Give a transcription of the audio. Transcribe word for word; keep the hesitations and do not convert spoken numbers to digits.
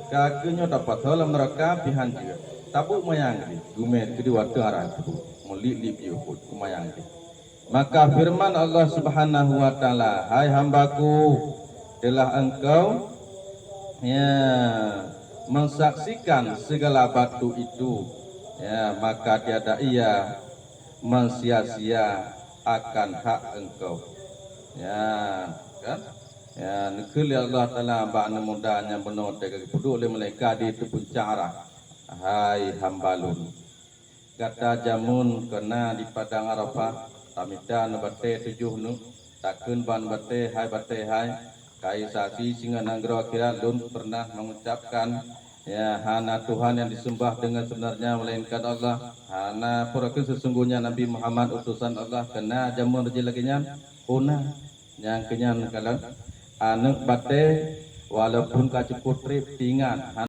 Ka keuh nyoe tapasoe lam neuraka pih han jeuet. Tabuet manyang jih, geumè keudua teungarah teubeuet, meuliek-liek jih Uhud, manyang jih. Maka feureuman Allah Subhanahu wa Taala, "Hai hamba-Ku, telah engkau, ya, mensaksikan segala batu itu, ya, maka tiada ia mensia-sia akan hak engkau." Ya, kan? Ya, neukheun lé Allah Taala bak aneuk muda nyang bunoe teuh ka geupeuduek lé malaikat di teumpat puncak Arafah. "Hai hamba Lôn, gata jameun keu na di Padang Arafah, tamita neubatèe tujoh neuk, takheun bak neubatèe, 'Hai batèe hai, kayée saksi singoh nanggroe akhirat Lôn peureunah mengucapkan, ya, hana Tuhan nyang diseumbah deungon seubeunarnya melainkan Allah. Hana peue kheun seusunggohnya Nabi Muhammad utosan Allah, keu na jameun jih lagèe nyan?' 'Oh na.' Nyang keu nyan kalon aneuk batèe, walaupun ka cukôp trép, teuingat,